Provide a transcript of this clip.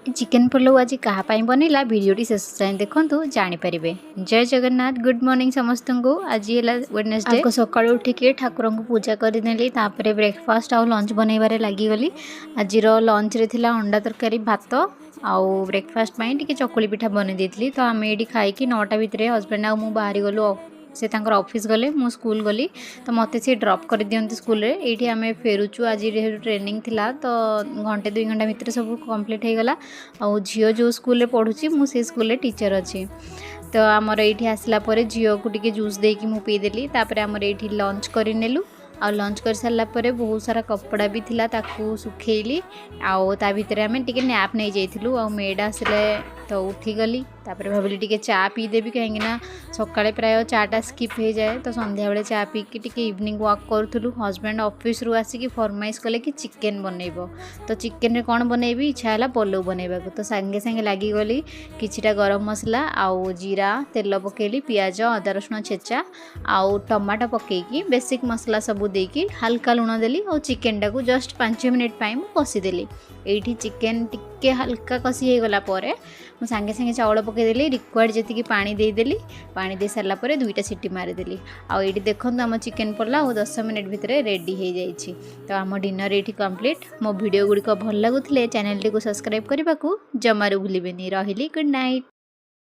Chicken ପଲଉ ଆଜି କାହା ପାଇଁ ବନିଲା, ଭିଡ଼ିଓଟି ଶେଷ ଯାଏଁ ଦେଖନ୍ତୁ, ଜାଣିପାରିବେ। ଜୟ ଜଗନ୍ନାଥ, ଗୁଡ଼୍ ମର୍ଣ୍ଣିଂ ସମସ୍ତଙ୍କୁ। ଆଜି ହେଲା ୱେଡ଼ନେସଡେ। ଆଗ ସକାଳୁ ଉଠିକି ଠାକୁରଙ୍କୁ ପୂଜା କରିନେଲି, ତାପରେ ବ୍ରେକଫାଷ୍ଟ ଆଉ ଲଞ୍ଚ ବନେଇବାରେ ଲାଗିଗଲି। ଆଜିର ଲଞ୍ଚରେ ଥିଲା ଅଣ୍ଡା ତରକାରୀ, ଭାତ ଆଉ ବ୍ରେକଫାଷ୍ଟ ପାଇଁ ଟିକେ ଚକୁଳି ପିଠା ବନେଇ ଦେଇଥିଲି। ତ ଆମେ ଏଇଠି ଖାଇକି 9ଟା ଭିତରେ ହଜବେଣ୍ଡ ଆଉ ମୁଁ ବାହାରି ଗଲୁ। ସେ ତାଙ୍କର ଅଫିସ୍ ଗଲେ, ମୁଁ ସ୍କୁଲ ଗଲି, ତ ମୋତେ ସେ ଡ୍ରପ୍ କରିଦିଅନ୍ତି ସ୍କୁଲରେ। ଏଇଠି ଆମେ ଫେରୁଛୁ। ଆଜି ଯେହେତୁ ଟ୍ରେନିଂ ଥିଲା, ତ ଘଣ୍ଟେ 2 ଘଣ୍ଟା ଭିତରେ ସବୁ କମ୍ପ୍ଲିଟ୍ ହେଇଗଲା। ଆଉ ଝିଅ ଯେଉଁ ସ୍କୁଲରେ ପଢ଼ୁଛି, ମୁଁ ସେଇ ସ୍କୁଲରେ ଟିଚର୍ ଅଛି। ତ ଆମର ଏଇଠି ଆସିଲା ପରେ ଝିଅକୁ ଟିକେ ଜୁସ୍ ଦେଇକି ମୁଁ ପିଇଦେଲି। ତାପରେ ଆମର ଏଇଠି ଲଞ୍ଚ କରିନେଲୁ। ଆଉ ଲଞ୍ଚ କରିସାରିଲା ପରେ ବହୁତ ସାରା କପଡ଼ା ବି ଥିଲା, ତାକୁ ଶୁଖେଇଲି। ଆଉ ତା ଭିତରେ ଆମେ ଟିକେ ନ୍ୟାପ୍ ନେଇଯାଇଥିଲୁ। ଆଉ ମେଡ଼୍ ଆସିଲେ ତ ଉଠିଗଲି। ତାପରେ ଭାବିଲି ଟିକେ ଚା ପିଇଦେବି, କାହିଁକିନା ସକାଳେ ପ୍ରାୟ ଚାଟା ସ୍କିପ୍ ହେଇଯାଏ। ତ ସନ୍ଧ୍ୟାବେଳେ ଚା ପିଇକି ଟିକେ ଇଭିନିଂ ୱାକ୍ କରୁଥିଲୁ। ହଜବେଣ୍ଡ ଅଫିସରୁ ଆସିକି ଫରମାଇଶ କଲେ କି ଚିକେନ୍ ବନେଇବ। ତ ଚିକେନରେ କ'ଣ ବନେଇବି? ଇଚ୍ଛା ହେଲା ପଲଉ ବନେଇବାକୁ। ତ ସାଙ୍ଗେ ସାଙ୍ଗେ ଲାଗିଗଲି। କିଛିଟା ଗରମ ମସଲା ଆଉ ଜିରା, ତେଲ ପକେଇଲି, ପିଆଜ, ଅଦା ରସୁଣ ଛେଚା ଆଉ ଟମାଟୋ ପକେଇକି, ବେସିକ୍ ମସଲା ସବୁ ଦେଇକି ହାଲକା ଲୁଣ ଦେଲି ଆଉ ଚିକେନଟାକୁ ଜଷ୍ଟ 5 ମିନିଟ୍ ପାଇଁ ମୁଁ କଷିଦେଲି। ଏଇଠି ଚିକେନ୍ ଟିକେ ହାଲକା କଷି ହେଇଗଲା ପରେ ମୁଁ ସାଙ୍ଗେ ସାଙ୍ଗେ ଚାଉଳ ପକାଇଦେଲି, ରିକ୍ୱାୟାର୍ଡ଼ ଯେତିକି ପାଣି ଦେଇଦେଲି। ପାଣି ଦେଇ ସାରିଲା ପରେ ଦୁଇଟା ସିଟି ମାରିଦେଲି। ଆଉ ଏଇଠି ଦେଖନ୍ତୁ, ଆମ ଚିକେନ୍ ପଲାଉ ଆଉ 10 ମିନିଟ୍ ଭିତରେ ରେଡ଼ି ହେଇଯାଇଛି। ତ ଆମ ଡିନର୍ ଏଇଠି କମ୍ପ୍ଲିଟ୍। ମୋ ଭିଡ଼ିଓ ଗୁଡ଼ିକ ଭଲ ଲାଗୁଥିଲେ ଚ୍ୟାନେଲଟିକୁ ସବସ୍କ୍ରାଇବ୍ କରିବାକୁ ଜମାରୁ ଭୁଲିବେନି। ରହିଲି, ଗୁଡ଼୍ ନାଇଟ୍।